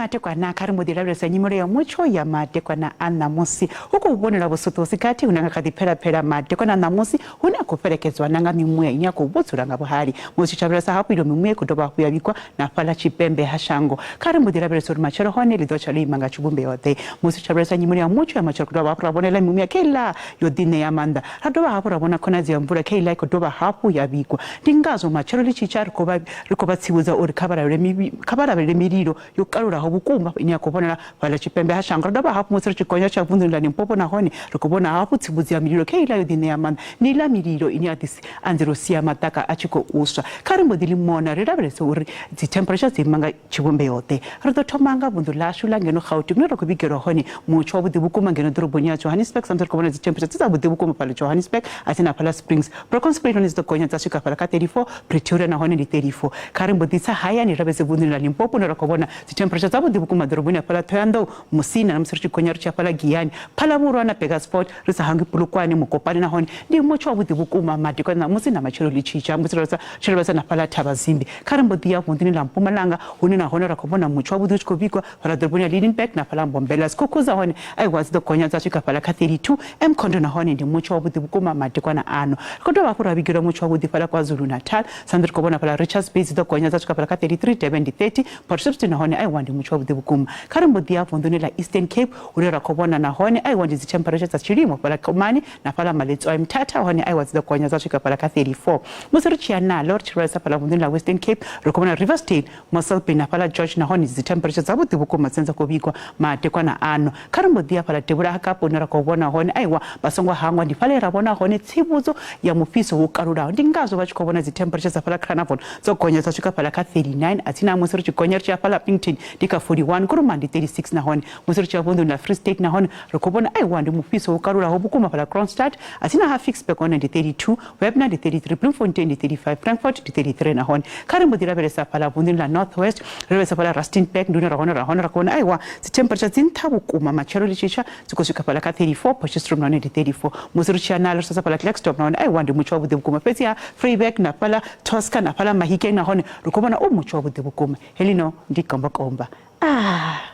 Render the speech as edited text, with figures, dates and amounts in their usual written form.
Madekwana kha ri mbo ḓi lavhelesa nyimelo ya mutsho ya madekwana a ṋamusi. Hu khou vhonala vhusuthu hu si gathi hune ha nga kha ḓi phelaphela madekwana a ṋamusi hune a khou fhelekedzwa na nga mimuya ine ya khou vhudzula nga vhuhali. Musi tshi lavhelesa hafhu ilo mimuya i khou dovha hafhu ya vhigwa na fhaḽa tshipembe ha shango. Kha ri mbo ḓi lavhelesa uri matshelo hone ḽi ḓo tsha ḽo ima nga tshivhumbeo-ḓe. Musi tshi lavhelesa nyimelo ya mutsho ya matshelo ri khou dovha hafhu ra vhona iḽa mimuya kheiḽa yo ḓiṋea maanḓa. Ra dovha hafhu ra vhona khonadzeo ya mvula kheiḽa i khou dovha hafhu ya vhigwa. Ndi ngazwo matshelo ḽi tshi tsha ri khou vha ri khou vha tsivhudza uri kha vha lavhelele kha vha lavhelele mililo yo kalulaho vhukuma ine ya khou vhonala fhaḽa tshipembe ha shango. Ra dovha hafhu musi ri tshi gonya tsha vunḓuni ḽa Limpopo nahone ri khou vhona hafhu tsivhudzo ya mililo kheiḽa yo ḓiṋea maanḓa. Ndi iḽa mililo ine ya ḓi anzela u sia maḓaka a tshi khou swa. Kha ri mbo ḓi ḽi mona ri lavhelese uri dzi temperature dzi ima nga tshivhumbeo-ḓe. Ri ḓo thoma nga vunḓu ḽashu ḽa ngeno Gauteng hune ra khou vhigelwa hone mutsho wavhuḓi vhukuma ngeno ḓoroboni ya Johannesburg sa musi ri khou vhona dzi temperature dzi dzavhuḓi vhukuma fhaḽa Johannesburg a tsini na fhaḽa Springs. Bronkhorstspruit hone dzi ḓo gonya dza swika fhaḽa kha 34, Pretoria nahone ndi 34. Kha ri mbo ḓi tsa hayani ri lavhelese vunḓuni ḽa Limpopo hune ra khou vhona dzi temperature dzavhuḓi vhukuma ḓoroboni ya fhaḽa Thohoyandou, Musina na musi ri tshi gonya ri tshi ya fhaḽa Giyani, Phalaborwa na Burgersfort ri sa hangwi Polokwane, Mokopane nahone ndi mutsho wavhuḓi vhukuma madekwana ṋamusi na matshelo ḽi tshi tsha musi ro tshi lavhelesa na fhaḽa Thabazimbi. Kha ri mbo ḓi ya vunḓuni ḽa Mpumalanga hune nahone ra khou vhona mutsho wavhuḓi u tshi khou vhigwa fhaḽa ḓoroboni ya Lydenburg na fhaḽa Mbombela. Skukuza hone aiwa dzi ḓo gonya dza swika fhaḽa kha 32. Mkhondo nahone ndi mutsho wavhuḓi vhukuma madekwana ano. Ri khou dovha hafhu ra vhigelwa mutsho wavhuḓi fhaḽa KwaZulu-Natal sa musi ri khou vhona fhaḽa Richards Bay dzi ḓo gonya dza swika fhaḽa kha 33, Durban ndi 30, Port Shepstone nahone aiwa ndi mutsho wavhuḓi vhukuma. Kha ri mbo ḓi ya vunḓuni ḽa Eastern Cape hune ra khou vhona nahone aiwa ndi dzi temperature dza tshilimo fhaḽa Komani na fhaḽa Maletswai Mthatha hone aiwa dzi ḓo gonya dza swika fhaḽa kha 34. Musi ri tshi ya naḽo ri tshi lavhelesa fhaḽa vunḓuni ḽa Western Cape ri khou vhona Riversdale, Mossel Bay na fhaḽa George nahone dzi temperature dzavhuḓi vhukuma dzine dza khou vhigwa madekwana ano. Kha ri mbo ḓi ya fhaḽa devhula ha Kapa hune ra khou vhona hone aiwa vha songo hangwa ndi fhaḽa he ra vhona hone tsivhudzo ya mufhiso wo kalulaho ndi ngazwo vha tshi khou vhona dzi temperature dza fhaḽa Carnarvon dzo gonya dza swika fhaḽa kha 39 atsina musi ri tshi gonya ri tshi ya fhaḽa Upington ndi kha 41 Kuruman ndi 36 nahone Musi ri tshi ya vunḓuni ḽa Free State nahone ri khou vhona aiwa ndi mufhiso wo kalulaho vhukuma fhaḽa Kroonstad, atsina ha Ficksburg hone ndi 32, Wepener ndi 33, Bloemfontein ndi 35, Frankfurt ndi 33 nahone kha ri mbo ḓi lavhelesa fhaḽa vunḓuni ḽa North West, ri lavhelesa fhaḽa Rustenburg ndi hune ra hone ra hone ra khou vhona aiwa dzi temperature dzi nṱha vhukuma matshelo ḽi tshi tsha dzi khou swika fhaḽa kha 34, Potchefstroom nahone ndi 34. Musi ri tshi ya naḽo ri sedza fhaḽa Klerksdorp nahone aiwa ndi mutsho wavhuḓi vhukuma fhedziha Vryburg na fhaḽa Tosca na fhaḽa Mahikeng nahone ri khou vhona u mutsho wavhuḓi vhukuma. Heḽino ndi komba komba. Ah!